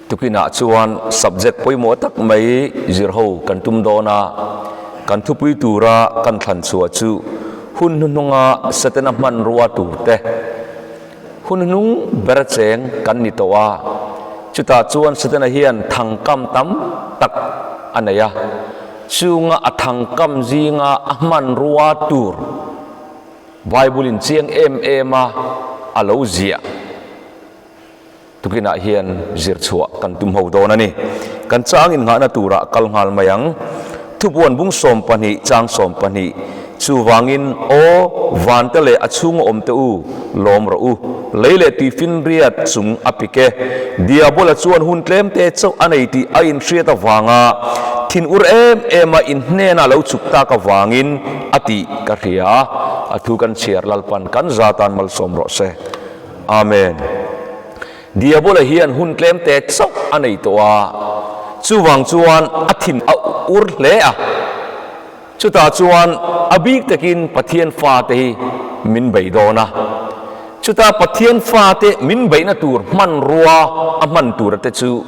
Tukinah chuan subject pawimawh tak mai zir ho kan tum dawn a, kan thupui tura kan thlan chhuah chu hun hnuhnunga Setana hmanrua tur te, hun hnuhnung ber cheng kan ni tawh a, chutah chuan Setana hian thangkam tam tak a nei a, chunga a thangkam zinga a hmanrua tur Bible in chiang em em a a lo ziah. Tukinah hian zir chhuah kan tum ho dawn a ni. Kan chang innghahna turah kal nghal mai ang. Thupuan bung 12 chang 12 Chuvangin, aw, vante leh a chhunga awm te u, lawm rawh u. Lei leh tuifinriat chung a pik e. Diabola chuan hun tlem te chauh a nei tih a inhriat avanga thin ur em em a inhnena lo chhuk tak avangin a tih ka hria a. A thu kan chhiar Lalpan kan za tan malsawm rawh se. Amen. Diabola hian hun tlem te chauh a nei tawh a, chuvang chuan a thin a ur hle a. Chutah chuan a bik takin Pathian fate hi min bei dawn a. Chutah Pathian fate min beihna tur hmanrua a hman tura te chu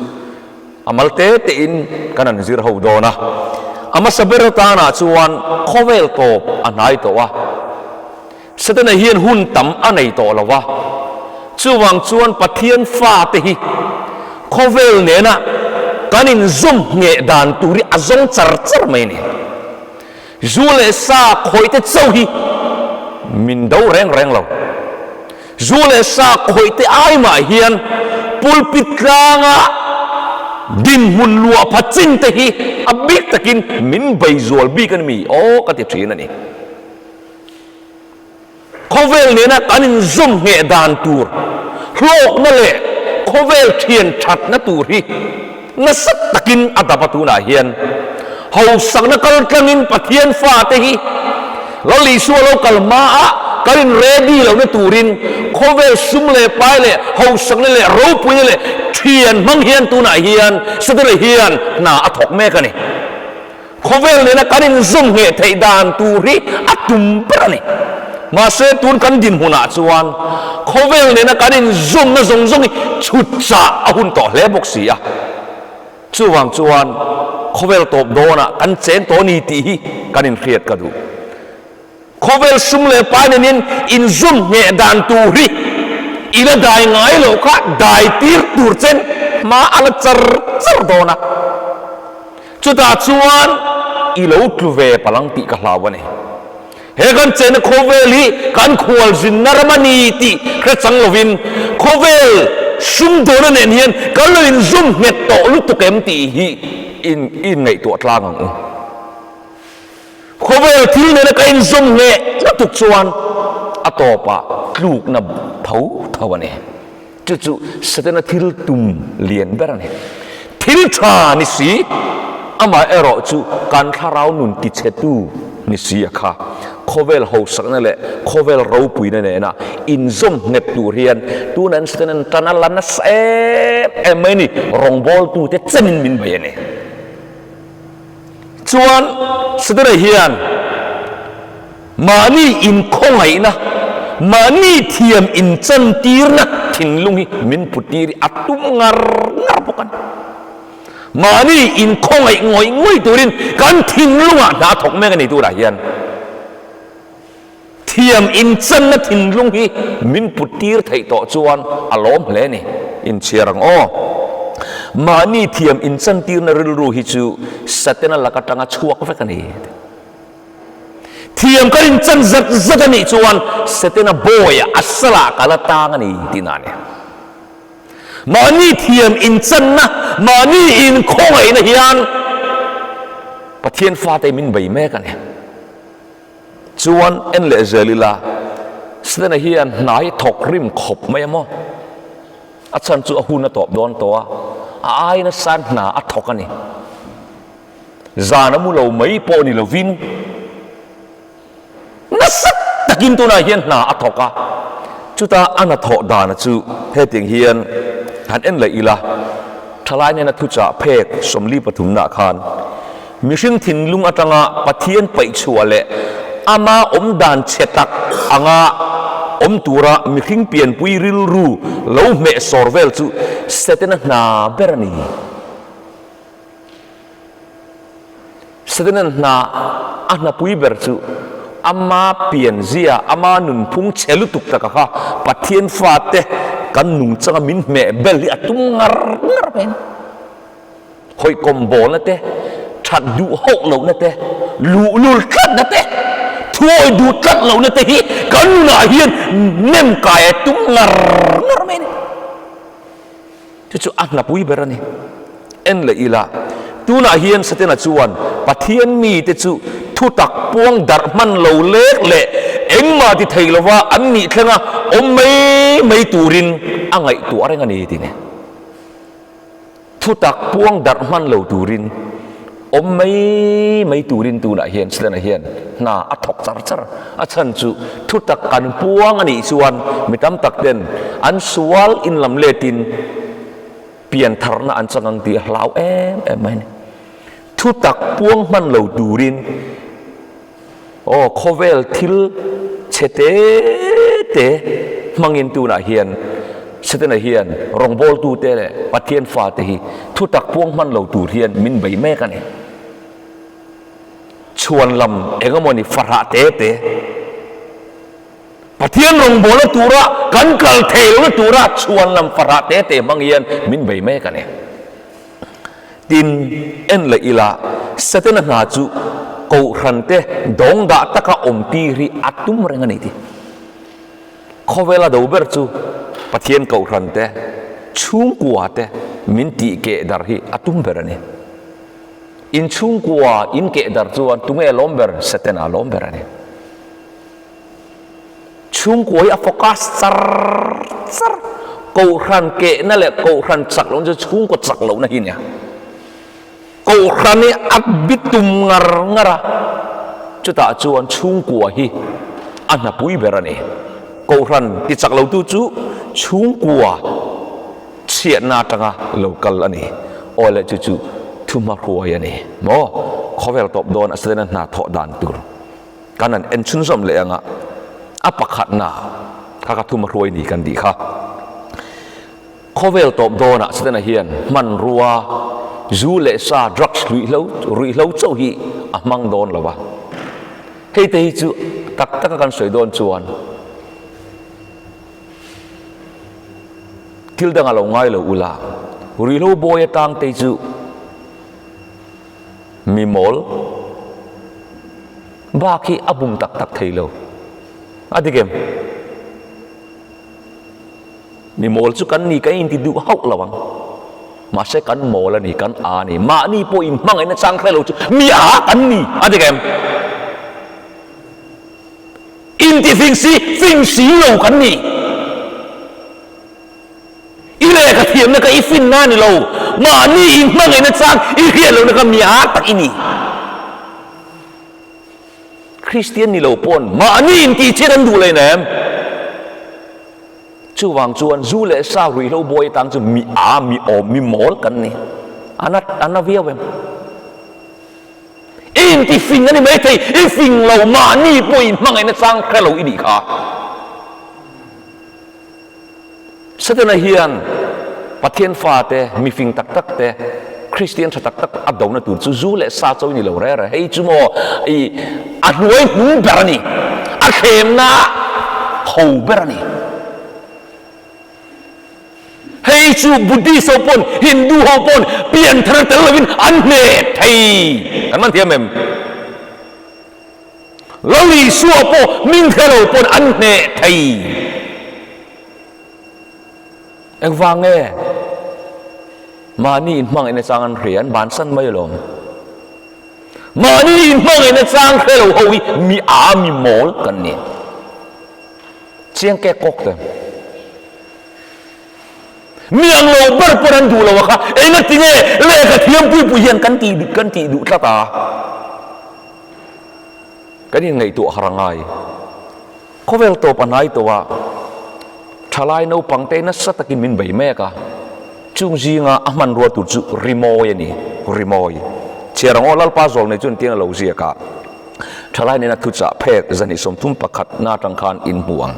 a mal te tein kan han zir ho dawn a. A hmasa ber atanah chuan khawvel tawp a hnai tawh a. Setana hian hun tam a nei tawh lo va, chuvang chuan Pathian fate hi khawvel nena kan inzawm ngheh dan tur hi a zawng char char mai a ni. Zu leh sa khawihte chauh hi min do reng reng lo. Zu leh sa khawihte ai mah hian pulpit tlanga dinhmun luah pha chin te hi a bik takin min bei zual bik a ni mi aw ka ti thin a ni. Khawvel nena kan inzawm ngheh dan tur, hlawkna leh khawvel thian thatna tur hi nasa takin a dap a tunah hian hausakna kal tlangin Pathian fate hi Lal Isua lo kal hmaah kan in ready lohna turin khawvel sum leh pai leh hausakna leh ropuina leh thian hmang hian tunah hian Satana hian hna a thawk mek a ni. Khawvel nena kan inzawm ngheh theih dan tur hi a tum ber a ni. Mahse tun kan dinhmunah chuan khawvel nena kan inzawmna zawng zawng hi chhut chah a hun tawh hle bawk si a. Chuvang chuan khawvel tawp dawnah kan cheng tawh a ni tih hi kan inhriat ka duh. Khawvel sum leh pai nenin inzawm ngheh dan tur hi i la dai ngai loh kha dai tir tur chen hma a la char char dawn a. Chutah chuan i lo tlu ve palang tih ka hlau a ni. He kan chenna khawvel hi kan khualzinna ram a ni tih hre chang lovin khawvel sum dawna nen hian kan lo inzawm nghet tawh lutuk em tih hi in inngaihtuah tlang ang u. Khawvel thil nena ka inzawm ngheh lutuk chuan a tawpah tlukna tho tho a ni. Chu chu Setana thil tum lian ber a ni. Thil tha ni si, amah erawh chu kan thlarau nun tichhetu ni si a kha. Khawvel hausakna leh khawvel ropuina nena inzawm nghet tur hian tunan Setana'n tan a la nasa em em mai ni, rawngbawltute chenin min bei a ni. Chuan Setana hian mahni inkhawngaihna, mahni thiam inchantirna thinlung hi min putir hi a tum ngar ngar bawk a ni. Mahni inkhawngaih ngawih ngawih turin kan thinlungah hna a thawk mek a ni turah hian thiam inchanna thinlung hi min putir theih tawh chuan a lawm hle a ni. Inchhiar ang aw. Mahni thiam inchantirna rilru hi chu Satana lak atanga chhuak vek a ni. Thiam kan inchan zat zat a nih chuan Satana bawiah a salah ka la tang a ni tihna a ni. Mahni thiam inchanna, mahni inkhawngaihna hian Pathian fate min bei mek a ni. Chuan en leh zel ila, Setana hian hna hi thawk rim khawp mai a maw? A chhan chu a hun a tawp dawn tawh a, a ai nasa hna a thawk a ni. Zan a mu lo mai pawh ni lovin nasa takin tunah hian hna a thawk a, chutah a hnathawh dana chu hetiang hian han en leh ila, thalai nena thuchah phek 43 nah khan Mihring thinlung atanga Pathian paihchhuah leh ama awm dan chhe tak anga awm tura mihring pianpui rilru lo hmeh sawr vel chu Setana hna ber a ni. Setana'n hna a hnapui ber chu ama pianzia, ama nunphung chhe lutuk taka kha Pathian fate kan nungchanga min hmeh bel hi a tum ngar ngar mai a ni. Hawihkawm bawlna te, that duh hauh lohna te, luhlul tlatna te, thuawi duh tlat lohna te hi kan nunah hian nem kai a tum ngar ngar mai a ni. Chu chu a hnapui ber a ni. En leh ila, tunah hian Setana chuan Pathian mite chu thutak puang darh hman lo lek leh engmah ti thei lova an nih thlenga awm mai mai turin a ngaihtuah reng a ni tih ni. Thutak puang darh hman lo turin awm mai mai turin tunah hian Setana hian hna a thawk char char. A chhan chu thutak kan puang a nih chuan mi tam tak ten an sual inlam letin pian tharna an chang ang tih a hlau em em mai a ni. Thutak puang hman lo turin Aw, khawvel thil chhe te te hmangin tunah hian Setana hian rawngbawltute leh Pathian fate hi thutak puang hman lo tur hian min bei mek a ni. Chhuan lam eng emawni fahrah te te Pathian rawngbawlna tura kan kal thei lohna tura chhuan lam fahrah te te hmang hian min bei mek a ni. Tin, en leh ila, Setana hna chu Kohhrante dawng dah taka awm tir hi a tum reng a ni tih. Khawvela do ber chu Pathian Kohhrante chhungkua te min tih keh dar hi a tum ber a ni. In chhungkua in keh dar chuan tunge lawm ber? Setana lawm ber a ni. Chhungkua hi a focus char char. Kohhran kehna leh kohhran chak lohna chu chhungkaw chak lohna hi nia. Kohhran hi a bi tum ngar ngar a, chutah chuan chhungkua hi a hnapui ber a ni. Kohhran ti chak lotu chu chhungkua chhiatna atanga lo kal a ni. Aw le chu chu thuhma hruai a ni maw? Khawvel tawp dawn a Setana hna thawh dan tur. Kan han en chhunzawm leh anga a pakhatna kha ka thum a hruai ni kan tih kha. Khawvel tawp dawnah Setana hian hmanrua zu leh sa drugs ruihhlo ruihhlo chauh hi a hmang dawn lo va. Hei te hi chu tak taka kan sawi dawn chuan thil dangah lo ngai lo ula ruihhlo bawi atang te chu Mi mawl bak hi a bum tak tak thei lo. A dik em? Mi mawl chu kan ni kan inti duh hauh lo ang. Mahse kan mawl a ni, kan a ni. Mahni pawh inhmangaihna chang hre lo chu mi a kan ni. A dik em? Inti fing si, fing si lo kan ni. I lehkha thiamna kha i finna a ni lo, mahni i hmangaihna chang i hriat lohna kha mi a tak i ni. Kristian ni lo pawn mahni intihchhiat an duh leh nem. Chuvang chuan zu leh sa ruihhlo buai atang chu mi a, mi awm, mi mawl kan ni. A na, a na viau em? I intifing a ni maithei, i fing lo, mahni pawh i hmangaihna chang hre lo i nih kha. Setana hian Pathian fate, mifing tak tak te, Kristian tha tak tak a dona tur chu zu leh sa chawi ni lo reh reh. Hei chu maw i a hnuai hnung ber a ni, a thlemna ho ber a ni. Hei chu Buddhist ho pawn, Hindu ho pawn pianthar tel lovin an hneh thei. Kan man thiam em? Lal Isua pawh min hre lo pawn an hneh thei. Engvang nge? Mahni inhmangaihna chang an hria, an bansan mai alawm. Mahni inhmangaihna chang hre lo ho hi mi a mi mawl kan ni. Chiang kek kawk te. Mi ang lo ber pawn an duh lo a kha, engati nge lehkha thiam puipui hian kan tih kan tih duh tlat a? Kan inngaihtuah har a ngai. Khawvel tawp a hnai tawh a, thalai naupang te nasa takin min bei mek a, chung zinga a hmanrua tur chu rimawi a ni, rimawi. Chhiar ang aw, Lalpa zawl nei chuan tiang a lo ziak a, thalai nena thuchah phek zahnih 31 na atang khan in hmu ang.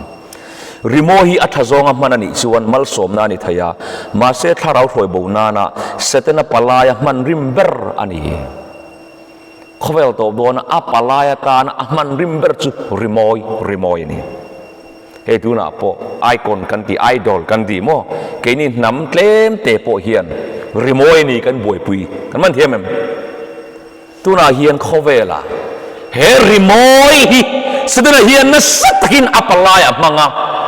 Rimawi hi a tha zawnga hman a nih chuan malsawmna a ni thei a, mahse thlarau hruai bo nana Setana palaia hman rim ber a ni. Khawvel tawp dawna a palai atana a hman rim ber chu rimawi, rimawi a ni. Hei tunah pawh icon kan ti, idol kan ti maw? Keini hnam tlem te pawh hian rimawi a ni kan buaipui, kan man thiam em? Tunah hian khawvelah he rimawi hi Setana hian nasa takin a palai a hmang a,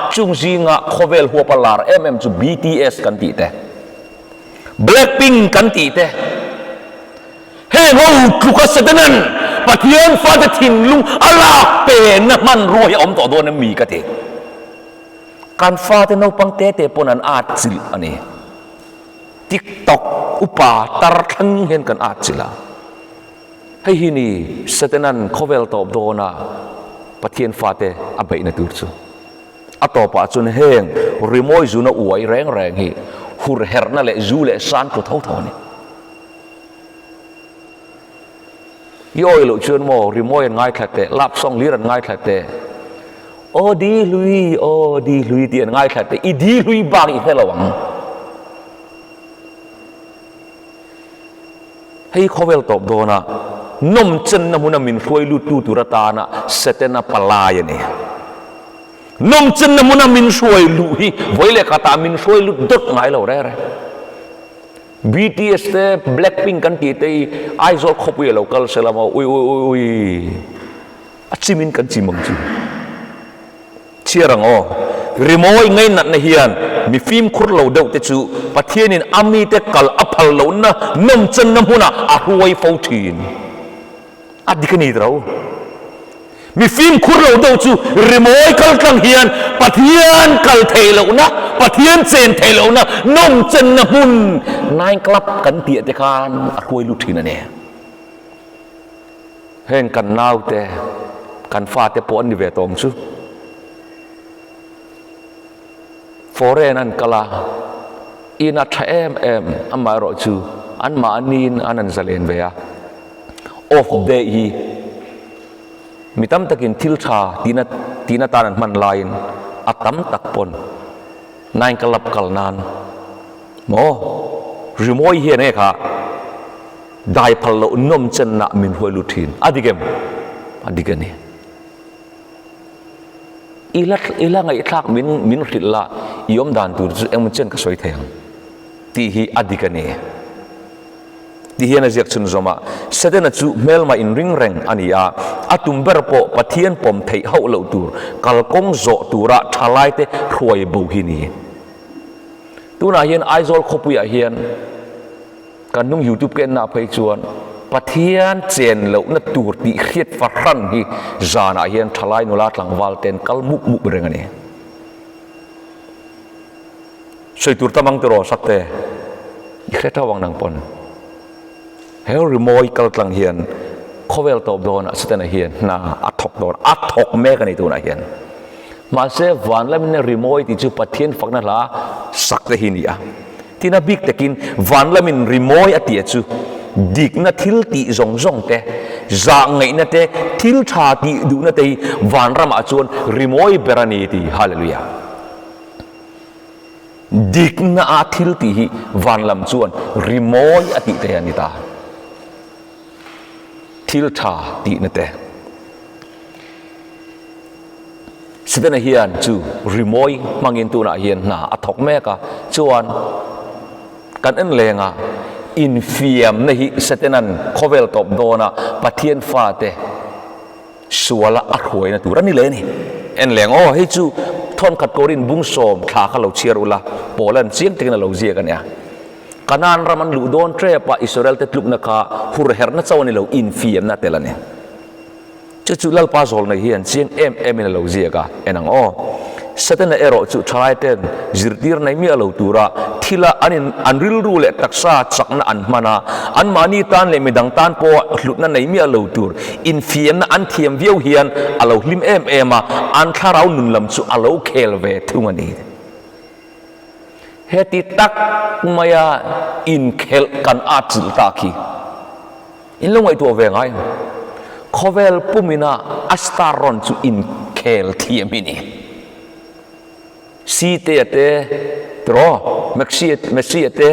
chung zinga khawvel huapa lar em em chu BTS kan tih te, Blackpink kan tih te, heng ho tluka Setanan Pathian fate thinlung a lak penna hmanrua hi a awm tawh dawn em mi ka ti. Kan fate naupang te te pawn an atchilh a ni. TikTok upa tar thleng hian kan at chilh a. Hei hi ni Satanan khawvel tawp dawna Pathian fate a beihna tur chu. A tawpah chuan heng rimawi zuna uai reng reng hi hurherhna leh zu leh san tlu tho tho a ni. I awi loh chuan maw rimawi an ngaithla teh, love song hlir an ngaithla teh, aw di hlui, aw di hlui tih an ngaithla teh, i di hlui bak i hre lo ang. Hei khawvel tawp dawna nawmchenna hmuna min hruai luttu tur atana Setana palai a ni. Nawmchenna hmuna min hruai luh hi vawi leh khatah min hruai lut dawt ngai lo reng reng. BTS te Blackpink kan tih te hi Aizawl khawpui a lo kal se la maw ui ui ui ui a chim in kan chim ang chu. Chhiar ang aw. Rimawi ngainatna hian mi fimkhur lo deuh te chu Pathianin a mite kal a phal lohna nawmchanna hmunah a hruai fo thin. A dik a ni tiro. Mi fimkhur lo deuh chu rimawi kal tlang hian Pathian kal theih lohna, Pathian chen theih lohna nawmchenna hmun nine club kan tih te khan a hruai lut thin a ni. Heng kan naute, kan fate pawh an ni ve tawng chu. Foreign an kal a, in a tha em em, amaherawh chu anmahniin an an zalen ve a. Off day hi mi tam takin thil tha tihna tihna tan an hman laiin a tam tak pawn nine club kal nan maw rimawi hian nge kha dai phal loh nawm chenna min hruai lut thin a dik em? A dik a ni. I la i la ngaihthlak min min hrilh la i awm dan tur chu engmaw chen ka sawi thei ang tih hi a dik a ni. Ti hian a ziak chhunzawm a, Setana chu hmelma inring reng a ni a, a tum ber pawh Pathian pawm theih hauh loh tur kalkawng zawh tura thalaite hruai bo hi ni. Tunah hian Aizawl khawpuiah hian kan hnung YouTube ka enna phei chuan Pathian chen lohna tur tih hriat fahran hi zanah hian thalai nula tlangval ten kal mup mup reng a ni. Sawi tur tam ang tiraw Sakte? I hre tho ang nang pawn. He rimawi kal tlang hian khawvel tawp dawnah Setana hian hna a thawk dawn, a thawk mek a ni tunah hian. Mahse van lamin rimawi tih chu Pathian fakna hla sak te hi a ni a. Tin a bik takin van lamin rimawi a tih chu dikna thil tih zawng zawng te, zah ngaihna te, thil tha tih duhna te hi van ramah chuan rimawi ber a ni ti. Hallelujah. Dikna a thil tih hi van lam chuan rimawi a tih te a ni ta. Thil tha tihna te. Setana hian chu rimawi hmangin tunah hian hna a thawk mek a, chuan kan en leng a, infiamna hi Setanan khawvel tawp dawna Pathian fate suala a hruaina tur a ni leh a ni. En leng aw, hei chu thawnkhat Korin bung sawm thla kha lo chhiar ula, Paula'n chiang takin a lo ziak a nia. Kanaan ram an luh dawn tep a, Israel te tlukna kha hurherhna chauh a ni lo, infiamna tel a ni. Chu chu Lalpa zawlnei hian chiang em em in a lo ziak a, en ang aw. Setana erawh chu thalai ten zirtir nei miah lo tura thila an in an rilru leh taksa chakna an hman a, anmahni tan leh midang tan pawha hlutna nei miah lo tur infiamna an thiam viau hian a lo hlim em em a, an thlarau nun lam chu a lo khel ve thung a ni. Heti tak maia inkhelh kan atchilh tak hi in lo ngaihtuah ve ngai ang. Khawvel pumina a star rawn chu inkhel thiam hi ni. Ctea te tiraw Maxi Messi a te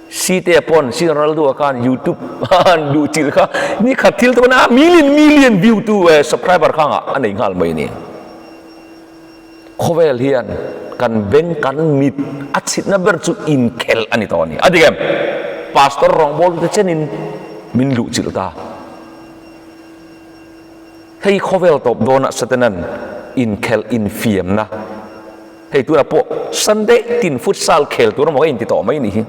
Ctea pawn C Ronaldo a khan YouTube an duh chilh kha ni khat thil te pawn a million million view tu eh subscriber kha ngah a nei nghal mai ni. Khawvel hian kan beng kan mit a chhitna ber chu inkhelh a ni tawh a ni. A dik em? Pastor rawngbawltu te chenin min luh chilh ta. Hei khawvel tawp dawnah Satanan inkhelh infiamna hei tunah pawh Sunday tin futsal khel tur emaw ka inti tawh mai nih hi.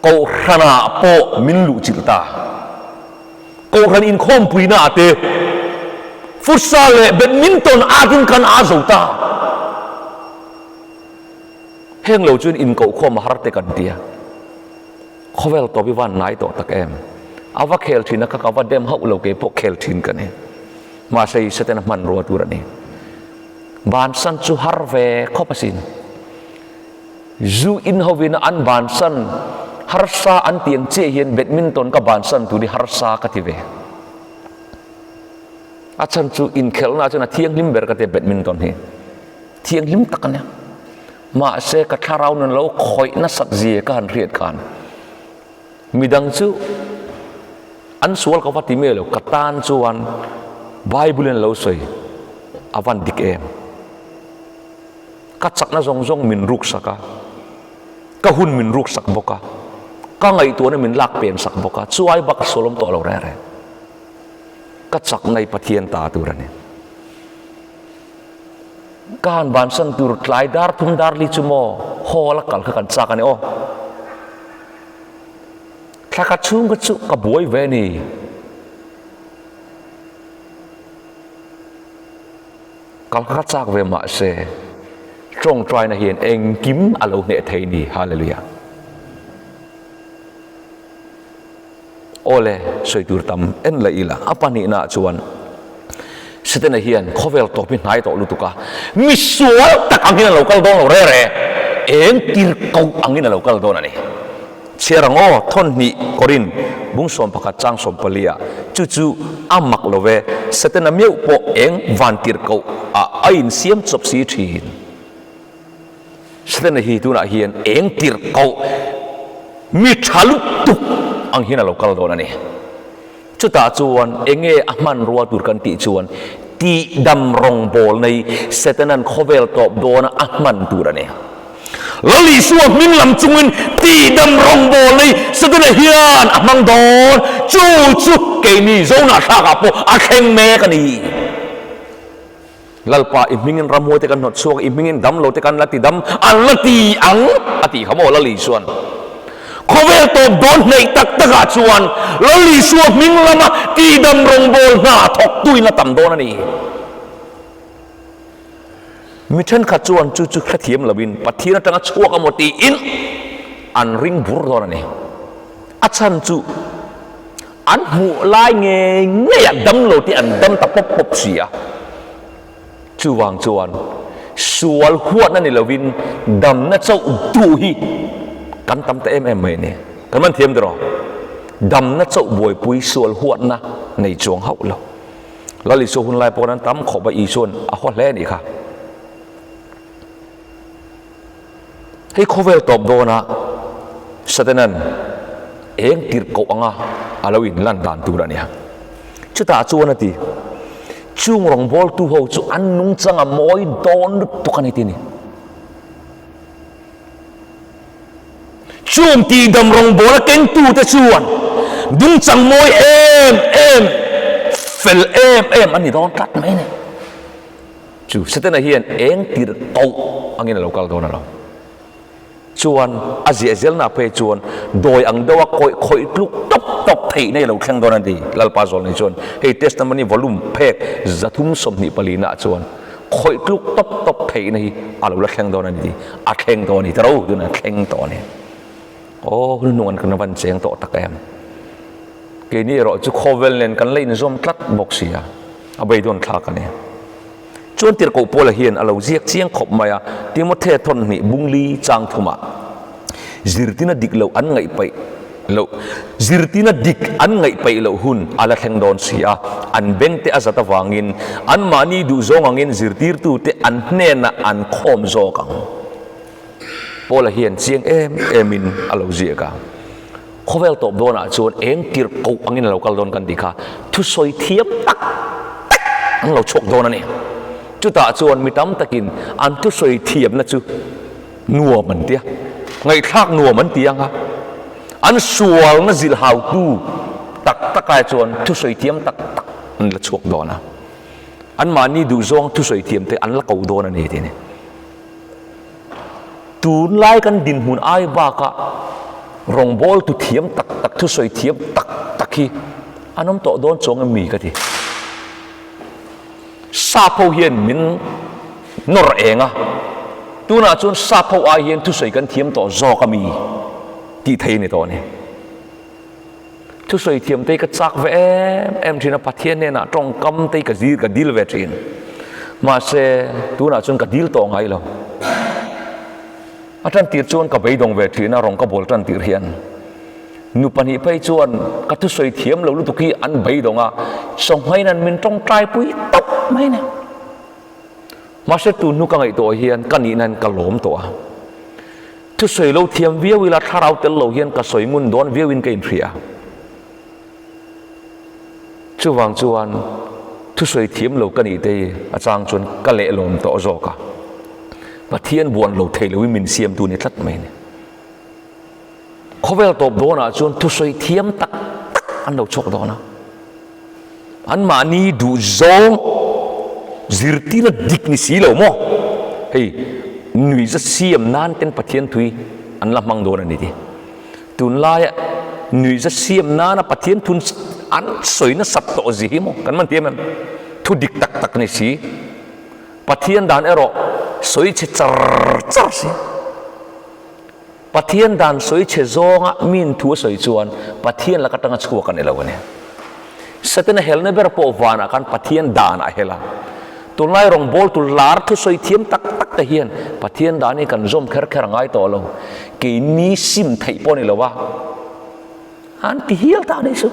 Kohhranah pawh min luh chilh ta. Kohhran inkhawmpuina ah te futsal leh badminton atin kan a zo ta. Heng lo chuan inkohkhawm a har te kan tia. Khawvel tawp i van ngai tawh tak em? A va khel thin a kha ka va dem hauh lo kei pawh khel thin ka ni. Mahse i Satan a hmanrua tur a ni. Bansan chu har ve khawp asin. Zu in hovin an bansan harsa an ti ang chiah hian badminton ka bansan tur hi harsa ka ti ve. A chhan chu inkhelhna ah chuan a thianghlim ber ka ti a badminton hi. Thianghlim tak a nia. Mahse ka thlarau nun lo khawih nasat zia ka han hriat khan midang chu an sual ka va ti mai lo, ka tan chuan Bible in a lo sawi a van dik em. Ka chakna zawng zawng min ruk sak a, ka hun min ruk sak bawk a, ka ngaihtuahna min lak pen sak bawk a, chuai bak a sual awm tawh lo reng reng. Ka chakna hi Pathian ta tur a ni. Ka han bansan tur tlai dar thum dar li chu maw hall a kal kha kan chak a ni aw. Thla khat chhung kha chu ka buai ve a ni. Kal kha ka chak ve mahse tawngtaina hian engkim a lo hneh thei ni. Hallelujah. Awle, sawi tur tam en leh ila, a pahnihnaah chuan Setana hian khawvel tawp hi hnai tawh lutuk a, misual tak angin a lo kal dawn lo re re, eng tir ko angin a lo kal dawn a ni. Chhiar ang aw, thawn hnih Korin bung 11 chang 14 ah, chu chu a mak lo ve, Setana meuh pawh eng van tir koh ah a insiam chawp si thin. Setana hi tunah hian eng tirh koh mi tha lutuk ang hian a lo kal dawn a ni. Chutah chuan enge a hmanrua tur kan tih chuan tihdam rawngbawl nei Setana'n khawvel tawp dawna a hman tur a ni. Lal Isua hming lam chungin tihdam rawngbawl nei Setana hian a hmang dawn. Chu chu keini Zonahthlakah pawh a thleng mek a ni. Lalpa, i hmingin ramhuai te kan hnawt chhuak, i hmingin dam lo te kan la ti dam, an la ti ang, a tih kha maw Lal Isua'n. Khawvel tawp dawn hnaih tak takah chuan Lal Isua hming lama tihdam rawngbâwl hna thawktuin a tam dawn a ni. Mi thenkhat chuan chu chu hrethiam loin Pathian atanga chhuak emaw tiin an ring bur dawn a ni. A chhan chu An hmuh lai ngei ngeiah damlo te an dam ta pawp pawp si a. Chuvang chuan sual huatna ni lovin damna chauh duh hi kan tam ta em em mai a ni. Kan man thiam tiraw? Damna chauh buaipui sual huatna nei chuang hauh lo. Lal Isua hun lai pawh khan an tam khawp a, Isua'n a haw hle a nih kha. Hei khawvel tawp dawnah Satanan eng tirhkoh anga a lo inlan dan tur a nia. Chutah chuan a ti, Chung rawngbawltu ho chu an nungchang a mawi dawn lutuk a ni ti ni. Chung tihdam rawngbawla kengtute chuan nungchang mawi em em, fel em em a ni dawn tlat mai a ni. Chu Setana hian eng tir koh angin a lo kal dawn a lo. Chuan a ziah zelna phei chuan dawi ang deuha kawih khawih tluk tawp tawp theih nei a lo thleng dawn a ni. Lalpa Zawlnei chuan hei Testimony volume phek 324 naah chuan khawih tluk tawp tawp theihna hi a lo la thleng dawn a ni. A thleng tawh a ni. Taro tunah a thleng tawh a ni. Aw hun hnung an kan van cheng tawh tak em. Keini erawh chu khawvel nen kan la inzawm tlat bawk si a, a beidawn thlak a ni. Chuan tirhkoh Paula hian a lo ziak chiang khawp mai a, Timothea thawn hnih bungli chang thumah zirtina dik loh an ngaih paih loh, zirtirna dik an ngaih peih loh hun a la thleng dawn si a, an bengte a zat avangin anmahni duhzawng angin zirtirtute an hnenah an khawm zawk ang. Paula hian chiang em emin a lo ziak a, Khawvel tawp dawnah chuan eng tirh koh angin a lo kal dawn kan tih kha thusawi thiam tak tak an lo chhuak dawn a ni. Chutah chuan mi tam takin an thusawi thiamna chu nuam an ti a, ngaihthlak nuam an ti ang a, an sualna zilh hautu tak takah chuan thusawi thiam tak tak an la chhuak dawn a, anmahni duhzawng thusawi thiamte an la ko dawn a ni tih a ni. Tunlai kan dinhmun ai bakah rawngbawltu thiam tak tak, thusawi thiam tak tak hi an awm tawh dawn chuang em mi ka ti. Sap ho hian min nawr eng a, tunah chuan sap ho ai hian thusawi kan thiam tawh zawk a mi tih thei a ni tawh a ni. Thusawi thiam te hi ka chak ve em em thin a, Pathian hnenah tawngkam te hi ka zir ka dil ve thin. Mahse tunah chuan ka dil tawh ngai lo. A tan tir chuan ka beidawng ve thin a, rawng ka bawl tan tir hian. Nu pahnih phei chuan ka thusawi thiam lo lutuk hi an beidawng a, sawnghain an min tawngtai pui tawp mai a ni. Mahse tun hnu ka ngaihtuah hian ka nihna hian ka lawm tawh a. Thusawi lo thiam viau ila thlarau tel lo hian ka sawi ngun dawn viau in ka inhria. Chuvang chuan thusawi thiam lo ka nih te hi a chang chuan ka lehlawm tawh zawk a. Pathian buan lo thei loin min siamtu ni tlat mai a ni. Khawvel tawp dawnah chuan thusawi thiam tak tak an lo chhuak dawn a. Anmahni duhzawng zirtirna dik ni si lo maw? Hei nuihza siam nan ten Pathian thui an la hmang dawn a ni ti. Tunlaia nuihza siam nana Pathian thun an sawi nasat tawh zi hi maw kan man ti em em? Thu dik tak tak ni si. Pathian dan erawh sawi chhe char char si. Pathian dan sawi chhe zawnga min thu a sawi chuan Pathian lak atanga chhuak a ni lo a ni. Setana helna ber pawh vanah khan Pathian dan a hel a. Tunlai rawngbawltu lar thusawi thiam tak tak te hian Pathian dan hi kan zawm kher kher a ngai tawh lo. Keini sim theih pawh a ni lo a, an ti hial ta a nih chu.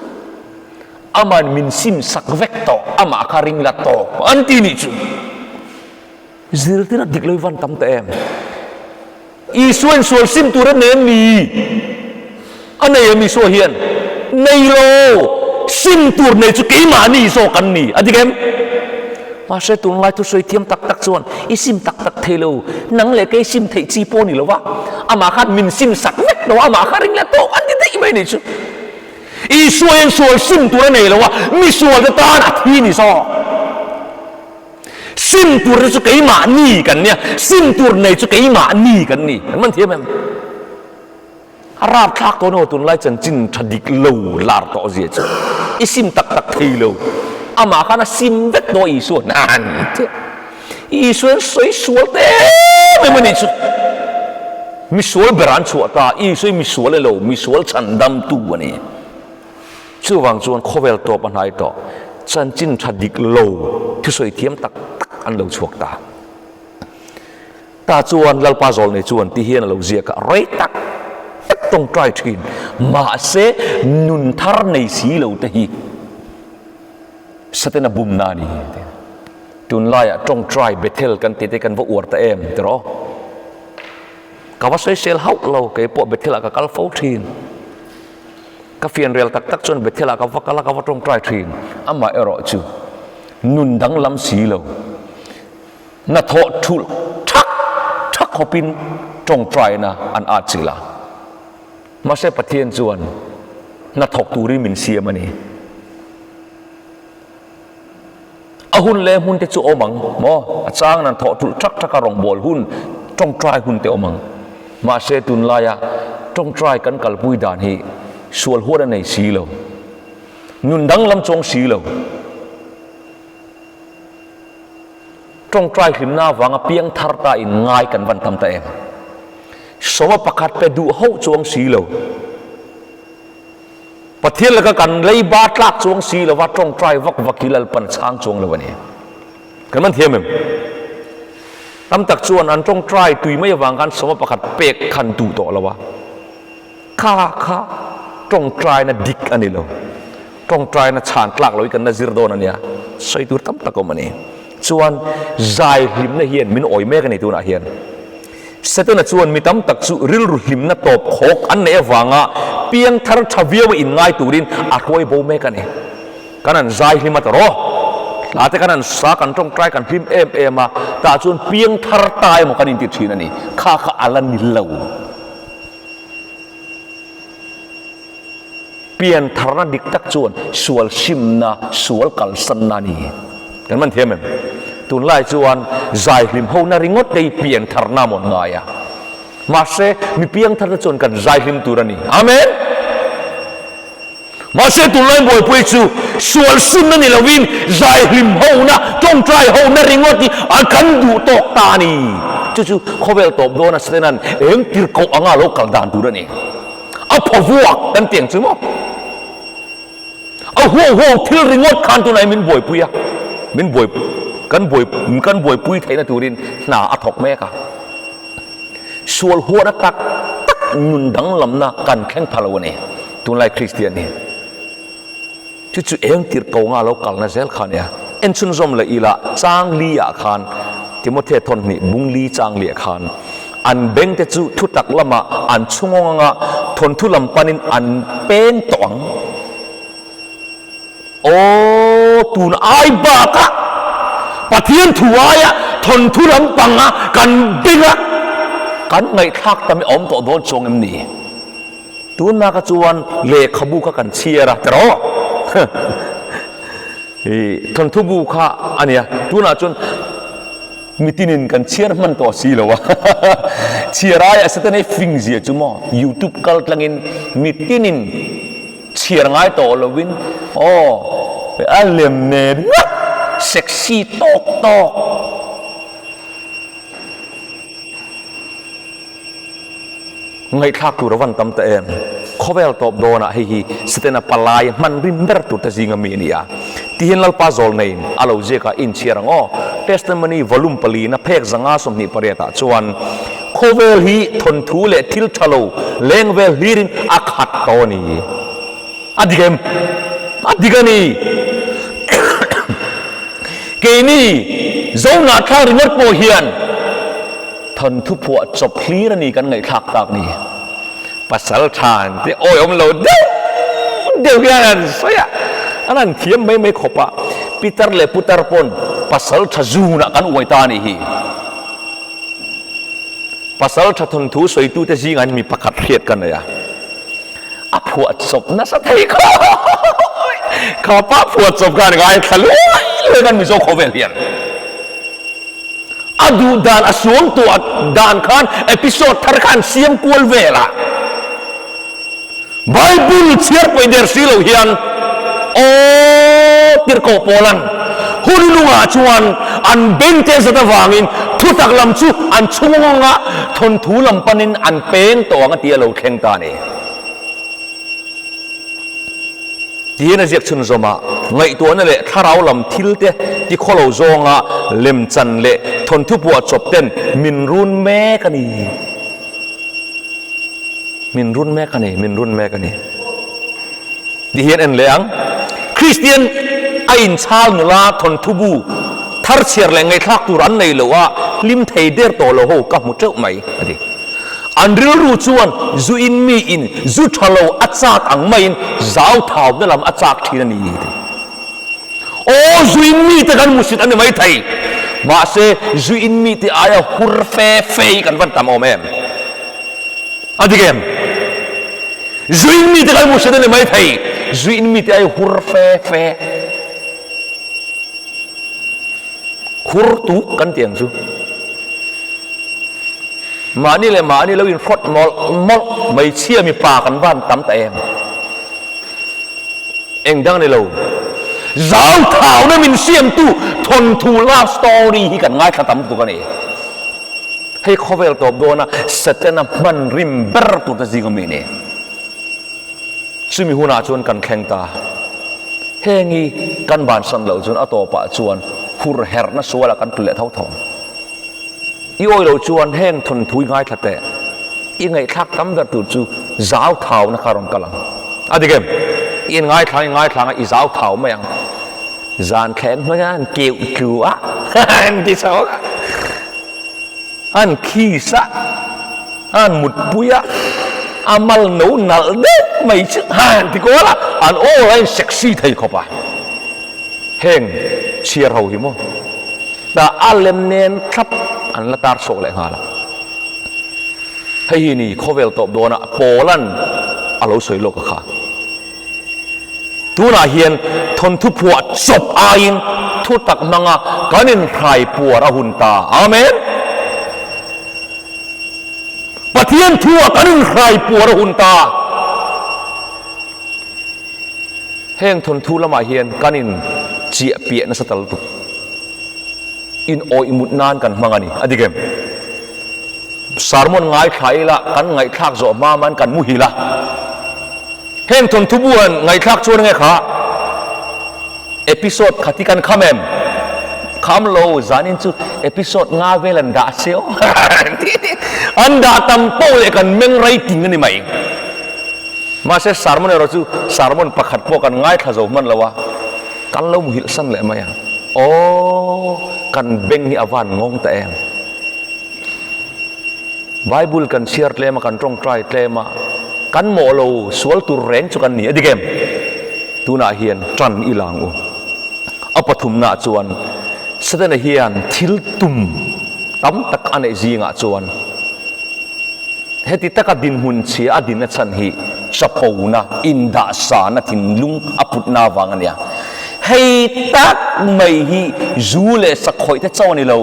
Aman min sim sak vek tawh, amah kha ring la tawk an ti nih chu. Zirtir a dik lo i van tam ta em? Isua in sual sim tur a nei em mi? A nei em Isua hian? Nei lo! Sim tur nei chu keimahni zawk an ni. A dik em? Mahse tunlai thusawi thiam tak tak chuan i sim tak tak thei lo. Nang leh kei sim theih chi pawh ni lo va, amah khan min sim sak vek lo, amah kha ring leh tawk an ti daih mai ni chu. Isua hian sual sim tur a nei lo a, misual te tan a thi ni zawk. Sim tur te chu keimahni kan nia, sim tur nei chu keimahni kan ni. An man thiam em? A rapthlak tawh no tunlai chanchin tha dik lo lar tawh zia chu. I sim tak tak thei lo. Amah khan a sim vek tawh Isua nan tia. Isua hian sawi sual te em em a nih chu. Misual ber an chhuah ta, Isua hi misual a ni lo, misual chhandamtu a ni. Chuvang chuan khawvel tawp a hnai tawh, chanchin tha dik lo thusawi thiam tak tak an lo chhuak ta. Ta chuan Lalpa Zawlnei chuan ti hian a lo ziak a, rei tak tak tawngtai thin, mahse nun thar nei si lo te hi Satana bumna a ni a ti. Tunlaiah tawngtai Bethel kan tih te kan va uar ta em tiraw? Ka va sawisel hauh lo, kei pawh Bethel ah ka kal fo thin. Ka fianrial tak tak chuan Bethel ah ka va kal a, ka va tawngtai thin. Amah erawh chu nun danglam si lo, hnathawh thulh thak thak khawpin tawngtaina an at chilh a. Mahse Pathian chuan hnathawk turin min siam a ni. A hun leh hmun te chu awm ang maw? A chang nan thawh thulh thak thak a rawngbâwl hun, tawngtai hun te awm ang. Mahse tunlaia tawngtai kan kalpui dan hi sual huat a nei si lo, nun danglam chuang si lo. Tawngtai hlimna avanga piang thar ta in ngai kan van tam ta em? Sawma pakhat pe duh hauh chuang si lo. Pathian laka kan leiba tlak chuang si lova tawngtai vak vak hi Lalpan chhang chuang lo a ni. Kan man thiam em? Tam tak chuan an tawngtai tui mai avang khan sawma pakhat pek khan duh tawh lo a. Kha kha. Tawngtaina dik a ni lo. Tawngtaina chhan tlak lo hi kan la zir dawn a nia. Sawi tur tam tak awm a ni. Chuan zai hlimna hian min awi mek a ni tunah hian. Setana chuan mi tam tak chu rilru hlimna tawp khawk an neih avanga piangthar tha viau a inngai turin a hruai bo mek a ni. Kan han zai hlim a ta rawh. Hla te kan han sa, kan tawngtai kan hlim em em a, tah chuan piangthar ta emaw kan inti thin a ni. Kha kha a la ni lo. Piantharna dik tak chuan sual simna, sual kalsanna a ni. Kan man thiam em? Tunlai chuan zai hlim hona ringawt te hi piantharna mawn ngai a. Mahse, mi piangtharte chuan kan zai hlim tur a ni. Amen! Mahse, tunlai buaipui chu sual simna ni lovin zai hlim hona, tawngtai hona ringawt hi a kan duh tawk ta a ni. Chu chu khawvel tawp dawna Satanan eng tirhkoh anga lo kal dan tur a ni. A phaw vuak kan ti ang chu maw? A huau huau thil ringawt khan tunah hian min buaipui a, min buai kan buai kan buaipui theihna turin hna a thawk mek a. Sual huatna tak tak nun danglamna kan thleng pha lo a ni tunlai Kristian hi. Chu chu eng tir ko nga lo kalna zel kha nia. En chhunzawm leh ila chang li ah khan Timothea thawn hnih bung li chang li ah khan an beng te chu thutak lamah an chhungawng anga thawnthu lam panin an peng tawh ang. Aw tun ai bakah Pathian thu aia thawnthu lam panga kan benga kan ngaihthlak tam i awm tawh dawn chuang em ni? Tunah kha chuan lehkhabu kha kan chhiar a tiraw? Ih thawnthu bu kha a nia, tunah chuan mitinin kan chhiar hman tawh si lo a, chhiar aia Satan ei fing zia chu maw youtube kal tlangin mitinin chhiar ngai tawh lovin aw a lem nen ngawt sexy tawk tawk. Ngaihthlak tur a van tam ta em? Khawvel tawp dawnah hei hi Setana palai hman rim ber tur te zinga mi a ni a. Tihian Lalpa zawl neiin a lo ziak a inchhiar ang aw. Testimony volume palina phek 128 ah chuan khawvel hi thawnthu leh thil tha lo leng vel hlirin a khat tawh a ni. A dik em? A dik a ni. Keini Zonahthlak ringawt pawh hian Thawnthu phuah chawp hlir a ni kan ngaihthlak tak ni. Pasal than te awi awm lo deuh deuh hian an sawi a, an han thiam mai mai khawp a, pitar leh putar pawn pasal tha zunah kan uai ta a nih hi. Pasal tha thawnthu sawitute zingah hian mi pakhat hriat ka nei a, a phuah chawp nasa thei khawp kha pa phuah chawp khan ngaithla luai luai kan Mizo khawvel hian. A duh dan a suam tawh dan khan episode thar kha an siam kual vel a. Bible chhiar pawih der si lo hian aw tirhkoh Paulan hun lungah chuan an beng te zat avangin thutak lam chu an chhungawng a, thawnthu lam panin an peng tawh ang a ti a lo thleng ta a ni. Tiin a ziak chhunzawm a, ngaihtuahna leh thlarau lam thil te tikhaw lo zawnga lemchan leh thawnthu puah chawp ten min run mek a ni. Min run mek a ni, min run mek a ni. Ti hian en leh ang. Kristian a inchhal nula thawnthu bu thar chhiar leh ngaihthlak tur an nei lo a, hlim thei der tawh lo ho ka hmu teuh mai, a ti. An rilru chuan zu in mi in zu tha lo a chak ang maiin zau thauna lam a chak thin a ni ti. Aw zu in mi te kan hmusit a ni mai thei. Mahse zu in mi te aia hur fe fe hi kan van tam awm em? A dik em? Zu in mi te kan hmusit a ni mai thei. Zu in mi te aia hur fe fe. Hur tuk kan ti ang chu. Mahni leh mahni lo inhrawt mawlh mawlh hmeichhia mipa kan van tam ta em? Eng dang a ni lo. Zau thauna min siamtu thawnthu love story hi kan ngaithla tam tuk a ni. Hei khawvel tawp dawna Setana hman rim ber tur te zing ami a ni. Chumi hunah chuan kan thleng ta. Heng hi kan bansan loh chuan a tawpah chuan hur herhna sualah kan tlu leh tho tho. I awi loh chuan heng thawnthu i ngaithla teh. I ngaihthlak tam ber tur chu zau thauna kha rawn kal ang. A dik em? I in ngaithlang i ngaithlang a i zau thau mai ang. Zan thleng hnuai an keuh tlu a, an ti chho a, an kiss a, an mutpui a, a mal no nalh deuh mai chu han ti kual a, an aw a in sexy thei khawp a. Heng chhiar ho hi maw tah a lem nen thlap an la tar chhuak leh nghal a. Hei hi ni khawvel tawp dawnah Paula'n a lo sawi lawk a kha. Tunah hian thawnthu phuah chawp aiin thu tak hmanga kan inhrai puar a hun ta. Amen! Pathian thua kan inhrai puar a hun ta. Heng thawnthu lamah hian kan in chiah piah nasa ta lutuk. In awih mut nan kan hmang a ni. A dik em? Sermon ngaithla ila kan ngaihthlak zawh hma man kan muhil a. Heng thawnthu bu han ngaihthlak chuan nge kha episode khat hi kan kham em? Kham lo, zanin chu episode nga vel an dah se aw. An dah tam poh leh kan meng rei ting a ni mai. Mahse sermon erawh chu sermon pakhat pawh kan ngaithla zo hman lo a, kan lo muhilh san leh mai a. Aw, kan beng hi a van ngawng ta em? Bible kan chhiar tlem a, kan tawngtai tlem a, kan mawh lo sual tur reng chu kan ni a dik em? Tunah hian tan i lang u. A pathumnaah chuan Setana hian thil tum tam tak a neih zingah chuan Heti taka dinhmun chhia a din a chhan hi chapona, indahsana thinlung a putna avang a nia. Hei tak mai hi zu leh sakhawih te chauh a ni lo,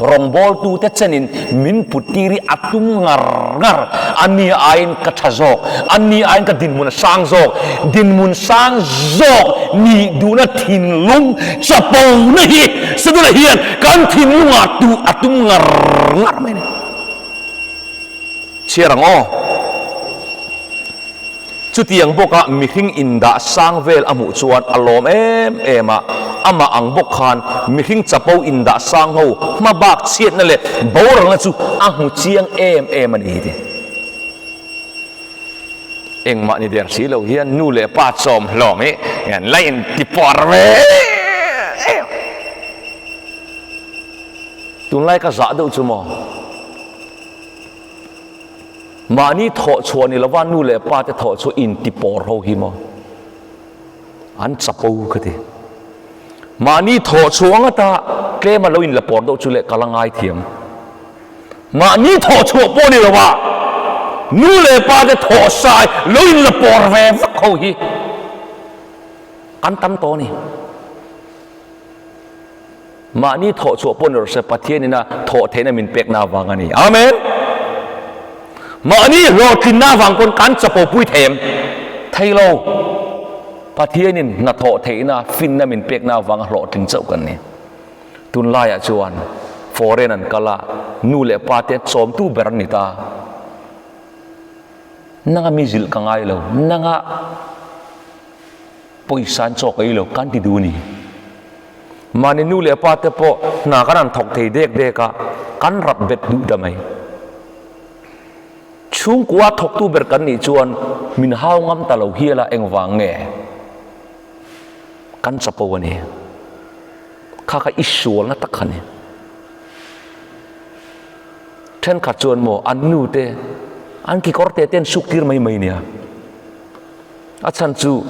rawngbawltu te chenin min put tir hi a tum ngar ngar. A ni aiin ka tha zawk, a ni aiin ka dinhmun a sang zawk, dinhmun sang zawk nih duhna thinlung chapona hi Setana hian kan thinlungah tuh a tum ngar ngar mai a ni. Chhiar ang aw. Chutiang bawka mihring indah sang vel a hmuh chuan a lawm em em a, amah ang bawk khan mihring chapo indah sang ho hma bak chhiatna leh boralna chu a hmu chiang em em a ni ti. Engmah ni der si lo hian nu leh pa chawm hlawm hi an la inti pawr ve em. Tunlai ka zah deuh chu maw? Mahni thawh chhuah ni lova nu leh pa te thawh chu inti pawr ho hi maw? An chapo ka ti. Mahni thawh chhuah ngata tlema lo inla pawr deuh chu leh ka la ngai thiam. Mahni thawh chhuah pawh ni lova nu leh pa te thawh sai lo inla pawr ve vak ho hi an tam tawh a ni. Mahni thawh chhuah pawh ni rawh se, Pathianin a thawh theihna min pekna avang a ni. Amen! Mahni hlawhtlinna avang pawn kan chapo pui thei em? Thei lo. Pathianin hna thawh theihna, finna min pekna avanga hlawhtling chauh kan ni. Tunlaiah chuan foreign an kal a, nu leh pa te chawmtu ber an ni ta. Nanga mi zilh ka ngai lo, nanga Pawisa an chawk ei lo kan ti duh a ni. Mahni nu leh pa te pawh hna kan han thawk thei dek dek a, kan rap bet duh ta mai. Chhungkua thawktu ber kan nih chuan min hau ngam ta lo hial a engvang nge kan chapo a ni. Kha kha i sualna tak kha ni. Thenkhat chuan maw an nu te an kekawr te te an suk tir mai mai nia. A chhan chu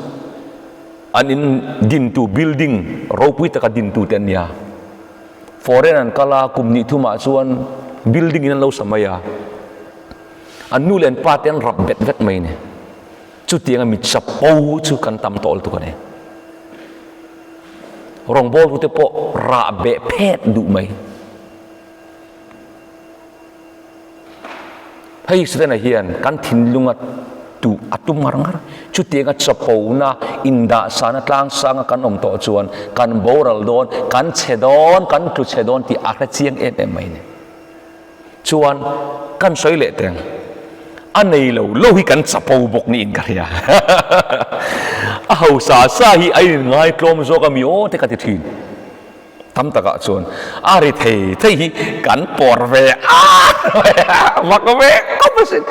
an in dintu building ropui taka dintu te an nia. Foreign an kal a, kum nih thumah chuan building in an lo sa mai a. An nu leh an pa te an rap bet vek mai a ni. Chutianga mi chapo chu kan tam tawh lutuk a ni. Rawngbawltu te pawh rah beh phet duh mai. Hei Setana hian kan thinlunga tuh a tum ngar ngar. Chutianga chapona, indahsana tlang sanga kan awm tawh chuan kan boral dawn, kan chhe dawn, kan tlu chhe dawn tih a hre chiang em em mai ni. Chuan kan sawi leh teng, a nei lo lo hi kan chapo bawk niin ka hria. A hausa sa hi a inngai tlawm zawk a mi aw te ka ti thin. Tam takah chuan a ri thei thei hi kan pawr ve a, mak ve khawp asin.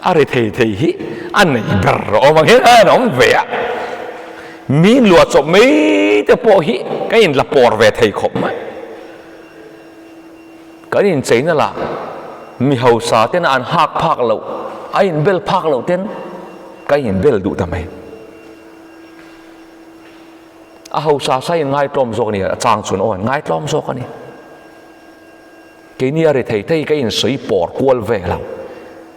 A ri thei thei hi a nei ber awm ang hian an awm ve a, mi inluah chawp mai te pawh hi ka inla pawr ve thei khawp mai. Kan incheina lah mi hausa tena an hak phak loh, a inbel phak loh ten ka inbel duh ta mai. A hausa sa in ngaitlawm zawk a ni, a chang chuan aw an ngaitlawm zawk a ni. Keini a ri thei thei ka insawi pawr kual vel a,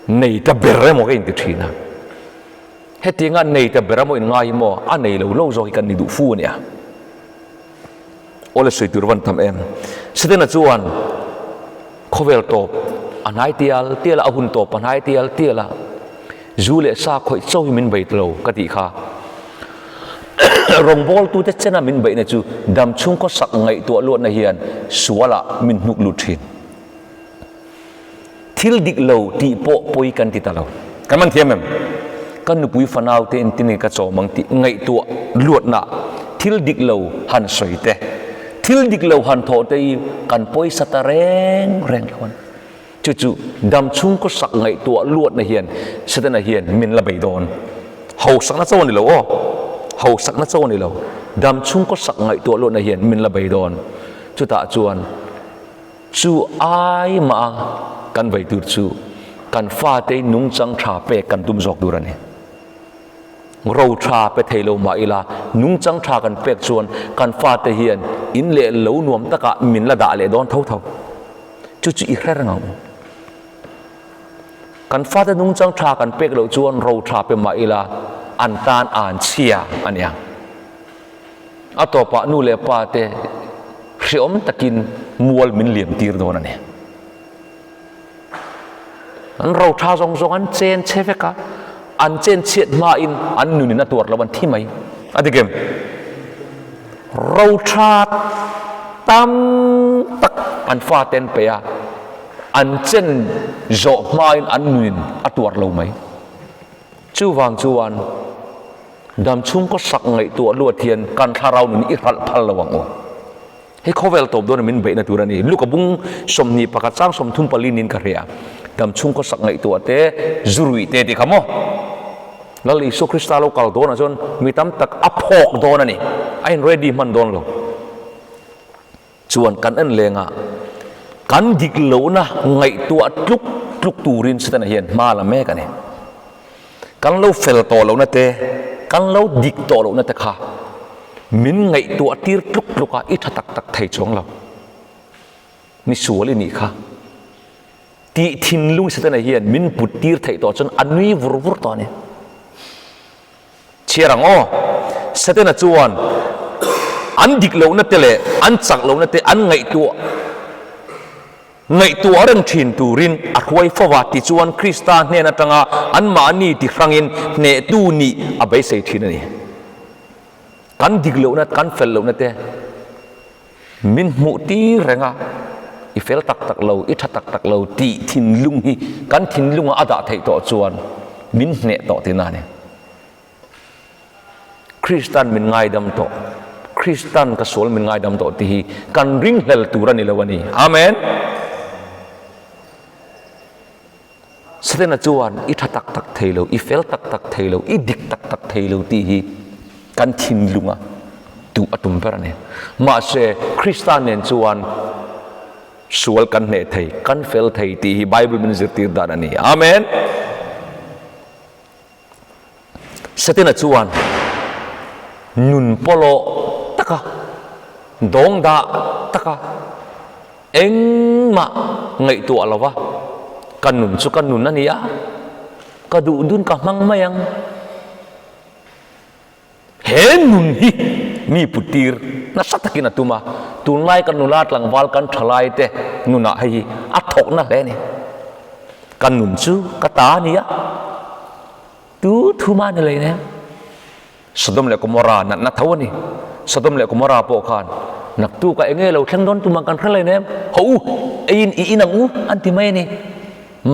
nei ta ber emaw ka inti thin a. Hetianga nei ta ber emaw inngai hi maw a nei lo lo zawk hi kan ni duh fu a nia. Awle sawi tur van tam em. Setana chuan khawvel tawp a hnai tial tial a, a hun tawp a hnai tial tial a, zu leh sa khawih chauh hi min bei ta lo ka tih kha. Rawngbawltute chena min beihna chu damchhung khawsak ngaihtuah luatna hian sualah min hnuk lut thin. Thil dik lo tih pawh pawi kan ti ta lo. Kan man thiam em? Ka nupui fanau te engtin nge ka chawm ang tih ngaihtuah luatna thil dik lo han sawi te, thil dik lo han thawh te hi kan pawisa ta reng reng lo a ni. Chu chu damchhung khawsak ngaihtuah luatna hian Setana hian min la bei dawn. Hausakna cho a ni lo aw. Hausakna cho a ni lo. Damchhung khawsak ngaihtuah luatna hian min la bei dawn. Chutah chuan chu ai mah kan vei tur chu kan fate nungchang tha pek kan tum zawk tur a ni. Ro tha pe thei lo mah ila nungchang tha kan pek chuan kan fate hian in leh lo nuam takah min la dah leh dawn tho tho. Chu chu i hre reng ang u. Kan fate nungchang tha kan pek loh chuan ro tha pe mah ila an tan an chhia a nia. A tawpah nu leh pa te hreawm takin mual min liam tir dawn a ni. An ro tha zawng zawng an chen chhe vek a, an chen chhiat hmain an nunin a tuar lo an thi mai. A dik em? Ro tha tam tak an fate an pe a, an chen zawh hmain an nunin a tuar lo mai. Chuvang chuan damchhung khawsak ngaihtuah luat hian kan thlarau nun i hralh phal lo ang u. Hei khawvel tawp dawn a min beihna tur a ni. Luka bung 21 chang 34 niin ka hria. Damchhung khawsak ngaihtuah te, zu ruih te tih kha maw? Lal Isua Krista lo kal dawnah chuan mi tam tak a phawk dawn a ni. A in ready hman dawn lo. Chuan kan en lengah kan dik lohna ngaihtuah tluk tluk turin Setana hian hma la mek a ni. Kan lo fel tawh lohna te, kan lo dik tawh lohna te kha min ngaihtuah tir tluk tluk a, i tha tak tak thei chuang lo. Mi sual i nih kha. Tih thinlung Setana hian min put tir theih tawh chuan a nui vur vur tawh a ni. Chhiar ang aw. Setana chuan an dik lohna te leh an chak lohna te an ngaihtuah Ngaihtuah reng thin turin a hruai fo va, tichuan Krista hnen atanga anmahni ti hrangin hnehtu nih a beisei thin a ni. Kan dik lohna, kan fel lohna te min hmuh tir reng a, i fel tak tak lo, i tha tak tak lo tih thinlung hi kan thinlungah a dah theih tawh chuan min hneh tawh tihna a ni. Kristan min ngaidam tawh, Kristan ka sual min ngaidam tawh tih hi kan ringhlel tur a ni lo a ni. Amen. Setana chuan i tha tak tak thei lo, i fel tak tak thei lo, i dik tak tak thei lo tih hi kan thinlunga duh a tum ber a ni. Mahse, Krista nen chuan sual kan hneh thei, kan fel thei tih hi Bible min zirtir dan a ni. Amen. Setana chuan nun pawlawh taka, dawng dah taka engmah ngaihtuah lova ka nun chu ka nun a ni a, ka duh dun ka hmang mai ang. He nun hi mi puttir nasa takin a tum a, tunlai kan nula tlangval kan thalai te nunah hei hi a thawkna hle a ni. Ka nun chu ka ta a ni a, tu thuma ni lei nen. Sodom leh Gomorrah natna tho a ni. Sodom leh Gomorrah pawh khan naktuk a enge lo thleng dawn tumah kan hre lei nem, haw u, eiin i in ang u an ti mai a ni.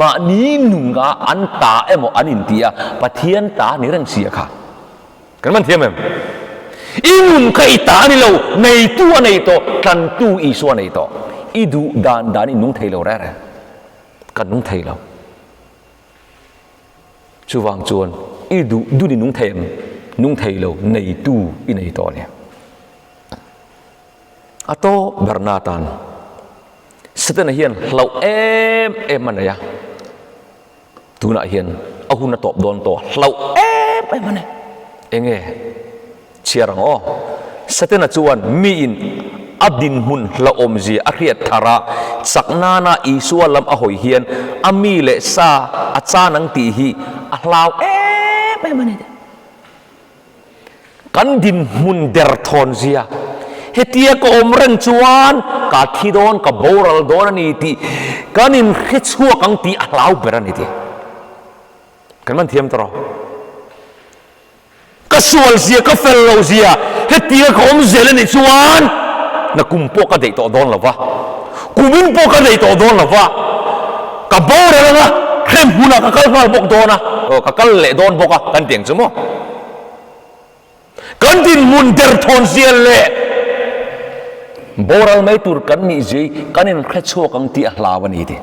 Mahni nunga an ta emaw an inti a, Pathian ta ni reng si a kha. Kan man thiam em? I nun kha i ta a ni lo, neitu a nei tawh, tlantu Isua a nei tawh. I duh dan dan i nung thei lo reng reng. Kan nung thei lo. Chuvang chuan i duh dun i nung thei em? Nung thei lo, neitu i nei tawh a ni. A tawp berna atan Setana hian hlauh em em a nei a, tunah hian a hun a tawp dawn tawh a, hlauh em em a nei. Enge chhiar ang aw? Setana chuan miin a dinhmun hlauhawmzia a hriat thar a, chak nana Isua lam a hawi hian a mi leh sa a chan ang tih hi a hlau em em a ni. Kan dinhmun derthawn zia, hetia ka awm reng chuan ka thi dawn, ka boral dawn a ni tih kan inhre chhuak ang tih a hlau ber a ni tih kan man thiam tawh. Ka sual zia, ka fel lo zia, hetia ka awm zel a nih chuan na kum pawh ka daih tawh dawn lo va, kumin pawh ka daih tawh dawn lo va, ka boral anga hrem hmunah ka kal nghal bawk dawn a, ka kal leh dawn bawk a kan ti ang chu maw? Kan dinhmun derthawn zia leh boral mai tur kan nih zia hi kan inhre chhuak ang tih a hlau a ni ti.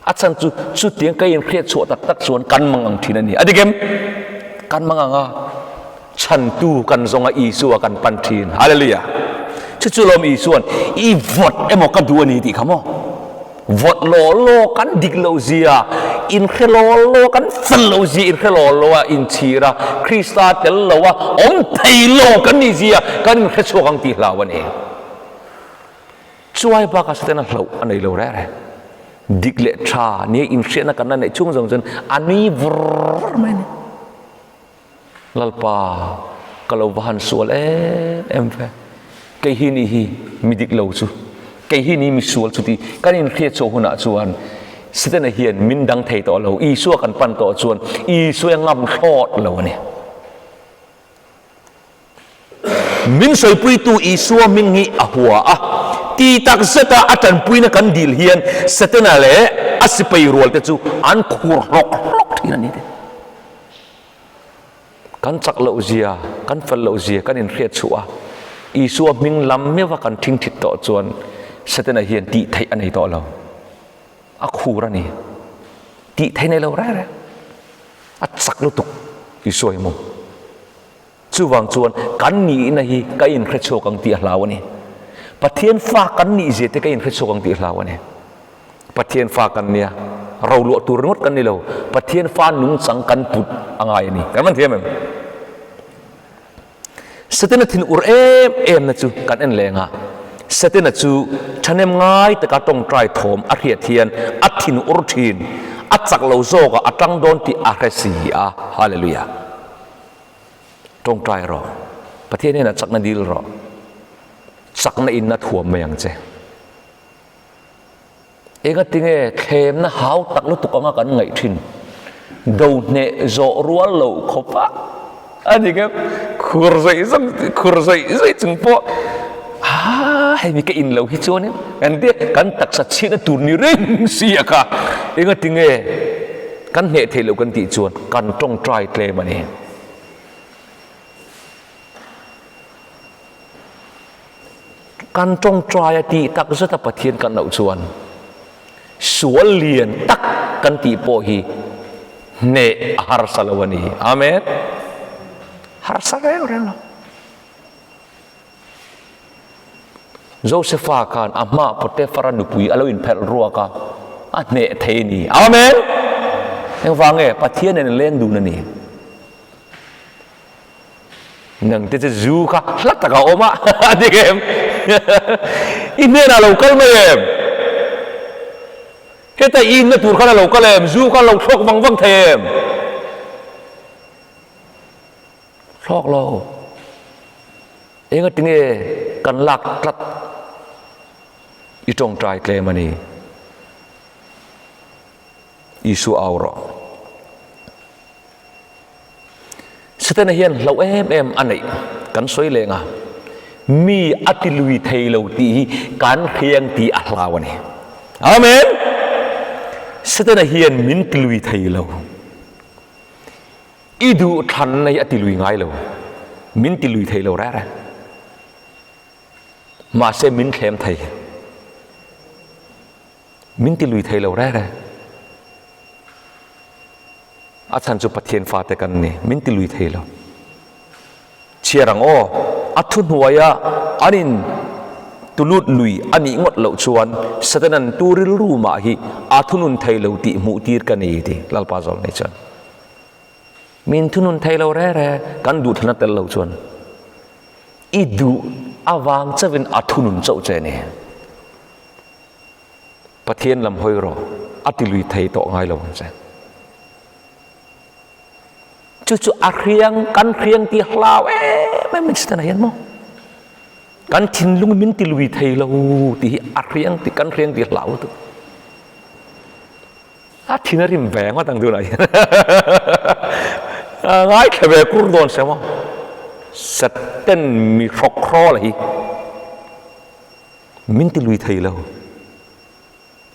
A chhan chu chutiang ka inhriat chhuah tak tak chuan kan mang ang thin a ni. A dik em? Kan mang ang a, chhantu kan zawng a Isua kan pan thin. Hallelujah! Chu chu lawm Isua'n i vawt emaw ka duh a ni tih kha maw? Vawt law law kan dik loh zia, inhre law law kan fel loh zia inhre law law a inchhir a, Krista tel lo a awm thei lo kan nih zia kan inhre chhuak ang tih hlau a ni. Chuai bakah Setana hlauh a nei lo reh reh. Dik leh tha nia inhriatna kan la neih chhung zawng chuan a nui vur vur mai a ni. Lalpa, ka lo va han sual em em ve. Kei hi ni hi mi dik lo chu, kei hi ni mi sual chu tih kan inhriat chhuah hunah chuan Setana hian min dang thei tawh lo, Isua kan pan tawh chuan Isua a ngam thlawt lo a ni. Min sawipuitu Isua hming hi a hua a, ti tak zeta a tanpuina kan dil hian Setana leh a sipai rualte chu an khur hlawk hlawk thin a ni. Kan chak loh zia, kan fel loh zia kan inhriat chhuah a, Isua hming lam meuha kan thingthit tawh chuan Setana hian tih theih a nei tawh lo. A khur a ni. Tih theih nei lo reng reng. A chak lutuk Isua hi maw? Chuvang chuan kan nihna hi ka inhre chhuak ang tih a hlau a ni. Pathian fa kan nih zia te ka inhre chhuak ang tih a hlau a ni. Pathian fa kan nia, roluah tur ringawt kan ni lo, Pathian fa nungchang kan put a ngai a ni. Kan man thiam em? Setana thin ur em em na chu kan en leng a. Setana chu thahnem ngai taka tawngtai thawm a hriat hian a thin ur thin, a chak lo zawkah a tang dawn tih a hre si a. Hallelujah. Tawngtai rawh. Pathian hian a chakna dil rawh. Chakna in a thuam mai ang che. Engatinge thlemna hau tak lutuk anga kan ngaih thin? Do hneh zawh rual loh khawp a a ni ngem? Khur zaih zaih khur zaih zaih chung pawh aa hemi ka in lo hi chuanin kan tia kan taksa chhiatna tur ni reng si a kha. Engatinge kan hneh theih loh kan tih chuan kan tawngtai tlem a ni. Kan tawngtai a tih tak zet a Pathian kan loh chuan sual lian tak kan tih pawh hi hneh a harsa lo a ni. Amen. Harsa reng reng lo. Josefa khan a hma Potifara nupui a lo inphelh ruak a, a hneh thei a ni. Amen. Engvang nge? Pathian nen leng dun a ni. Nang te chu zu kha hla tak a awm a, a dik em? I hnenah lo kal mai em? Heta i inna tur khan a lo kal em? Zu kha a lo thlawk vang vang thei em? Thlawk lo. Engatinge kan lak tlat i tawngtai tlem a ni. Isua au rawh. Setana hian hlauh em em a neih kan sawi leng a, mi a ti lui thei lo tih hi kan hriang tih a hlau a ni. Amen! Setana hian min ti lui thei lo. I duh thlanna hi a ti lui ngai lo. Min ti lui thei lo reng reng. Mahse min thlem thei. Min ti lui thei lo reng reng. A chhan chu Pathian fate kan ni, min ti lui thei lo. Chhiar ang aw, a thuhnuaia an in tulut lui a nih ngawt loh chuan Satanan tu rilru mah hi a thunun thei lo tih hmuh tir ka ni ti Lalpa zawl nei chuan. Min thunun thei lo re re, kan duhthlanna tel lo chuan i duh avang chauhin a thunun chauh che a ni. Pathian lam hawi rawh, a ti lui thei tawh ngai lo ang che. Chu chu a hriang, kan hriang ti hlau em em in Setana hian maw? Kan thinlung min ti lui thei lo ti hi a hriang ti, kan hriang ti hlau tu. A thin a rim ve ngawt ang tunah hian. Ngaithla ve kur dawn se maw? Satan mi hrawk hrawl hi min ti lui thei lo.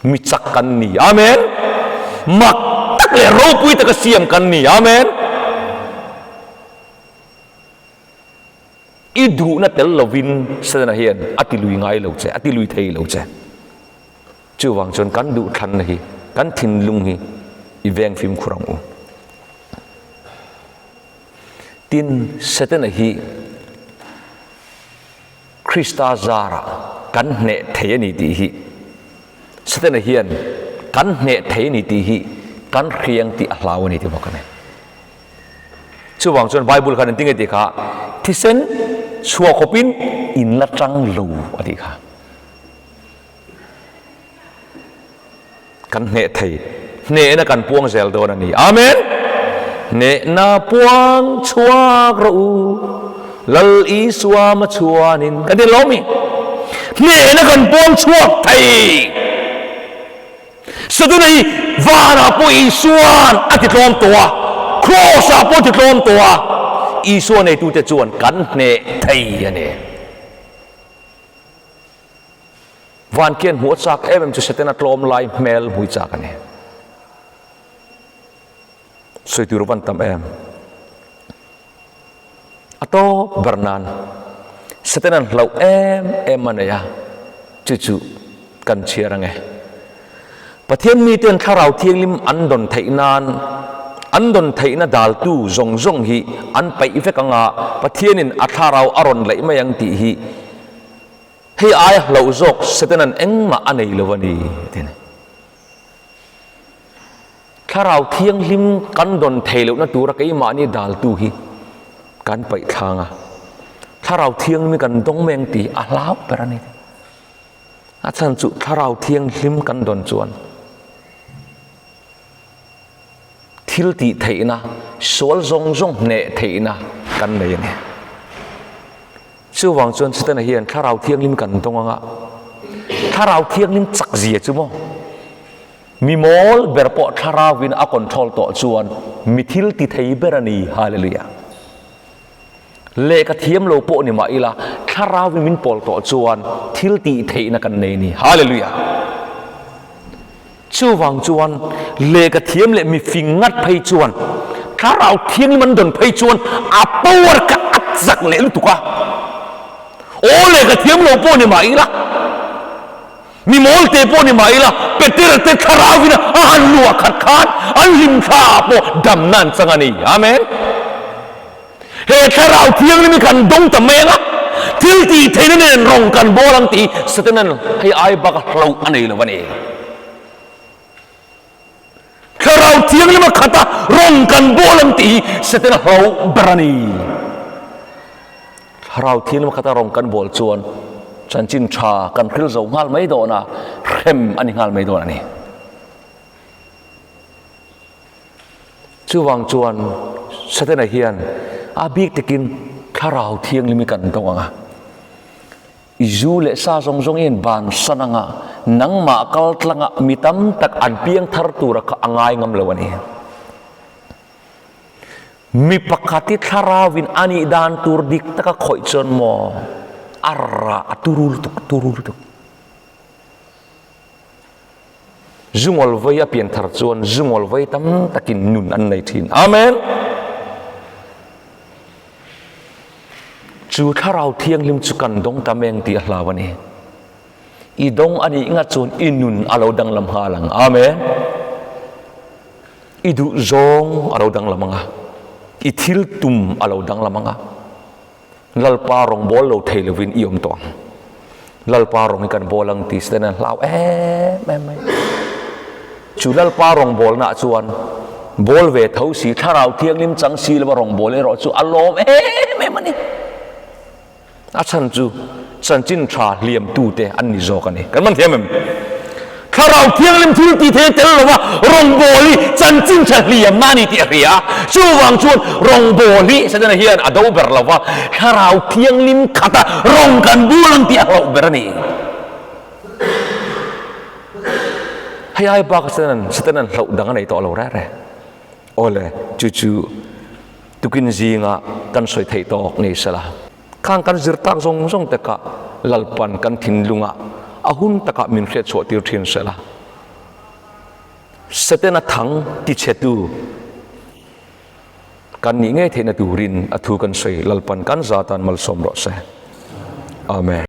Mi chak kan ni. Amen. Mak tak leh ropui taka siam kan ni. Amen. I duhna tel lovin Setana hian a ti lui ngai lo che, a ti lui thei lo che. Chuvang chuan kan duhthlanna hi, kan thinlung hi i veng fimkhur ang u. Tin, Setana hi Krista zarah kan hneh thei a ni tih hi Setana hian kan hneh thei a ni tih hi kan hriang tih a hlau a ni ti bawk a ni. Chuvang chuan Bible khan engtin nge tih kha thisen chhuah khawpin in la tang lo a tih kha. Kan hneh thei. Hnehna kan puang zel dawn a ni. Amen! Hnehna puang chhuak rawh u. Lal Isua machhuanin kan ti lo mi. Hnehna kan puang chhuak thei. Satuna hi vanah pawh Isua'n a ti tlawm tawh a, Kraws-ah pawh a ti tlawm tawh a. Isua neitute chuan kan hneh thei a ni. Van khian hmuh a chak em em chu Setana tlawm lai hmel hmui chak a ni. Sawi tur van tam em. A tawp ber nan Setanan hlauh em em a nei a, chu chu kan chhiar ange. Pathian miten Thlarau Thianghlim an dawn theih nan an dawn theihna daltu zawng zawng hi an paih vek anga Pathianin a Thlarau a rawn laih mai ang tih hi Hei aia hlauh zawk Satanan engmah a nei lo a ni, ti a ni. Thlarau Thianghlim kan dawn thei lohna tura keimahni daltu hi kan paih thlang a, Thlarau Thianghlim kan dawng mai ang tih a hlau ber a ni. A chhan chu Thlarau Thianghlim kan dawn chuan Thil tih theihna, sual zawng zawng hneh theihna kan nei a ni. Chuvang chuan Setana hian Thlarau Thianghlim kan dawng anga, Thlarau Thianghlim chak zia chu maw? Mi mawl ber pawh Thlarauin a control tawh chuan mi thil ti thei ber a ni. Hallelujah. Lehkha thiam lo pawh ni mah ila, Thlarauin min pawl tawh chuan thil tih theihna kan nei a ni. Hallelujah! Chuvang chuan lehkha thiam leh mi fing ngat phei chuan Thlarau Thianghlim an dawn phei chuan a power kha a chak leh lutuk a. Aw lehkha thiam lo pawh ni mah ila, Mi mawl te pawh ni mah ila, Petera te thlarauin a han luah khat khan an hlimthla ah pawh damna an chang a ni. Amen. He thlarau thianghlim hi kan dawng ta mai ang a, thil tih theihna nen rawng kan bawl ang tih Satanan hei ai bak a hlauh a nei lo a ni. Thlarau thianghlim a khat a, rawng kan bawl ang tih hi Setana hlauh ber a ni. Thlarau thianghlim a khat a, rawng kan bawl chuan chanchin tha kan hril zo nghal mai dawn a, hrem a ni nghal mai dawn a ni. Chuvang chuan Setana hian a bik takin Thlarau thianghlim hi kan dawng ang a. I zu leh sa zawng zawng hian ban san anga nangmah kal tlanga mi tam tak an piang thar tura kha a ngai ngam lo a ni. Mi pakhat hi thlarauin a nih dan tur dik taka khawih chuan maw a rah a turu lutuk, turu lutuk. Zungawl vei a pian thar chuan zungawl vei tam takin nun an nei thin. Amen! Chu Thlarau Thianghlim chu kan dawng ta meng tih a hlau a ni. I dawng a nih ngat chuan i nun a lo danglam nghal ang. Amen! I duh zawng a lo danglam ang a, i thil tum a lo danglam ang a, Lalpa rawngbawl lo thei lovin i awm tawh ang. Lalpa rawng hi kan bawl ang tih Setana an hlau em em mai. Chu Lalpa rawngbawlnaah chuan bawl ve tho si, Thlarau Thianghlim chang si lova rawngbâwl erawh chu a lâwm êm êm a ni. A chhan chu chanchin ṭha hliamtute an ni zâwk a ni. Kan man thiam em? Thlarau Thianghlim thil tih thei tel lova rawngbâwl hi chanchin ṭha hliamna a ni tih a hria a. Chuvang chuan rawngbâwl hi Setana hian a do ber lova, Thlarau Thianghlim khata rawng kan bûl ang tih a hlauh ber a ni. Hei ai bak Satan Satan hlauh dang a nei tawh lo reh reh. Awle, chu chu tukin zinga kan sawi theih tawk ni sela. Khang kan zir tak zawng zawng te kha Lalpan kan thinlunga a hun takah min hriat chhuah tir thin sela. Setana thang tichhetu kan nih ngei theihna turin a thu kan sawi Lalpan kan za tan malsawm rawh se. Amen.